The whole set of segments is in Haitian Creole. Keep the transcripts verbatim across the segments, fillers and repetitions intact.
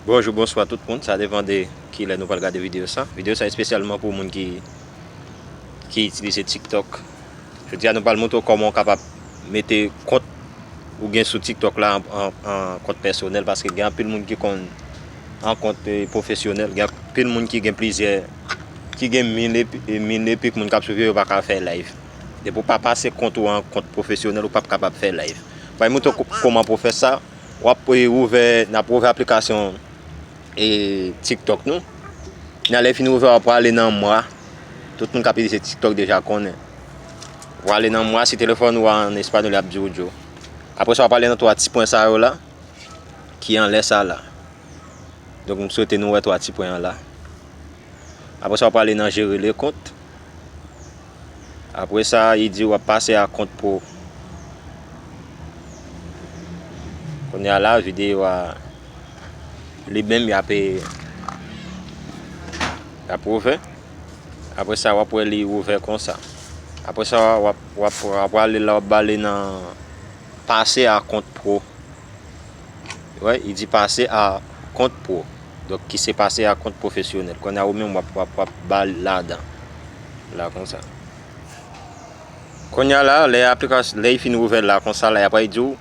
Bonjou, bonswa tout moun. Sa depann de kilè nou pral gade videyo sa. Videyo sa espesyalman pou moun ki, ki itilize TikTok. Jodi a, nou pral montre w kòman w kapab mete kont ou gen sou TikTok la an, an, an kont pèsonèl, paske gen anpil moun ki konn an kont, eh, pwofesyonèl, gen anpil moun ki gen plizyè, ki gen mil epi, eh, mil epi k moun k ap swiv yo, yo pa ka fè live. Depi w pa pase kont ou an kont pwofesyonèl, ou p ap kapab fè live. Pral montre w ko-, kòman pou w fè sa. W ap, eh, ouvè, n ap ouvè aplikasyon, eh, TikTok nou. Nan lè fini ouvè, w ap prale nan mwa. Tout moun k ap itilize TikTok deja konnen. W prale nan mwa, si telefòn ou an espanyòl, y ap di w yo. Apre sa, w ap prale nan twa ti pwen sa yo la, ki anlè sa la. Donk, m swete nou wè twa ti pwen an la. Apre sa, w ap prale nan jere le kont. Apre sa, li di w ap pase a kont pro. Kounye a la, videyo a, li menm, y ap, y ap ouvè. Apre sa, w ap wè li ouvè konsa. Apre sa, w ap, w ap, w ap prale la, w ap prale nan pase a kont pro. Wè, li di pase a kont pro. Donk, ki se pase a kont pwofesyonèl. Kounye a ou menm w ap, w ap, w ap ba l ladan. La konsa. Kounye a la, lè aplikasyon, lè li fin ouvè la konsa la, y ap di w,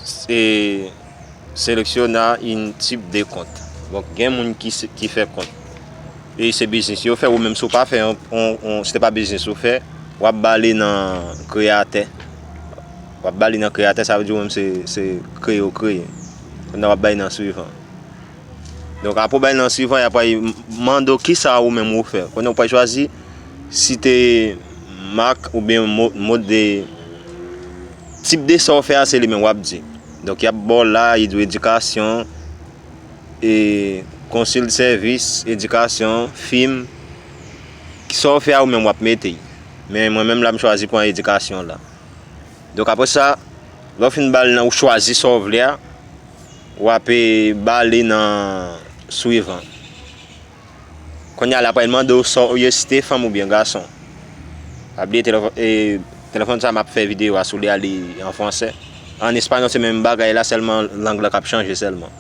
se, seleksiona un tip de kont. Donk, gen moun ki se, ki fè kont. E se biznis yo fè, ou menm si w pa fè yon, yon, yon, si te pa biznis ou fè, w ap ba li nan kreyatè. W ap ba li nan kreyatè, sa vle di ou menm se, se kreye w kreye. Kounye a w ap ba li nan swivan. Donk, apre w ba li nan swivan, y ap mande w kisa ou menm ou fè. Kounye a w pral chwazi si te mak oubyen mo-, mod de, tip de sa w fè a, se li menm w ap di. Donk, y ap ba w la, li di w edikasyon, e konsilt sèvis, edikasyon, fim, sa w fè a ou menm w ap mete. Men mwen menm la, m chwazi pran edikasyon la. Donk, apre sa, lè w fin ba l nan, ou chwazi sa w vle a, w ap, e, ba li nan swivan. Kounye a la, pral mande w sa w ye, si te fanm oubyen gason. Pa bliye telefò-, e, telefòn sa m ap fè videyo a sou li a, li an fransè. An espanyòl, se menm bagay la, sèlman lang la k ap chanje sèlman.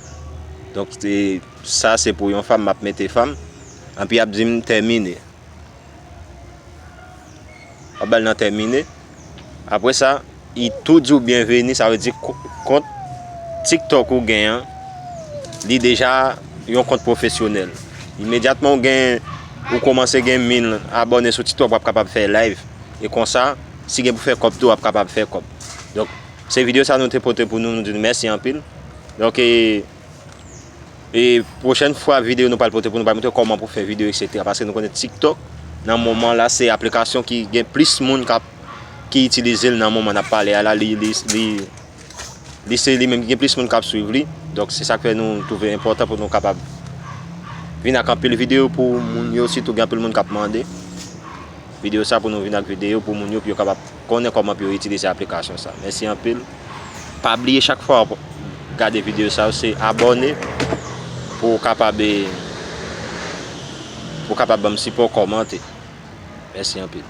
Donk, e, sa se pou yon fanm, m ap mete fanm. Anpi, y ap di m tèmine. W ap ba l nan tèmine. Apre sa, li tou di w byenveni, sa vle di ko-, kont TikTok ou gen an, li deja yon kont pwofesyonèl. Imedyatman ou gen, ou kòmanse gen mil abòne sou TikTok, w ap kapab fè live. E konsa, si gen pou fè kòb tou, w ap kapab fè kòb. Donk, se videyo sa nou te pote pou nou, nou di nou mèsi anpil. Donk, e, E pwochèn fwa videyo nou pral pote pou nou pral montre kòman pou fè videyo, etsetera. Paske nou konnen TikTok, nan moman la, se aplikasyon ki gen plis moun k ap, ki itilize l nan moman n ap pale a la, li, li, li, li se li menm ki gen plis moun k ap swiv li. Donk, se sa k fè nou twouve enpòtan pou nou kapab vin ak anpil videyo pou moun yo, sitou gen anpil moun k ap mande videyo sa pou nou vin ak videyo pou moun yo, pou yo kapab konnen kòman pou yo itilize aplikasyon sa. Mèsi anpil. Pa bliye chak fwa w ap gade videyo sa yo, se abòne pou w kapab, pou w kapab ban m sipò, kòmante. Mèsi anpil.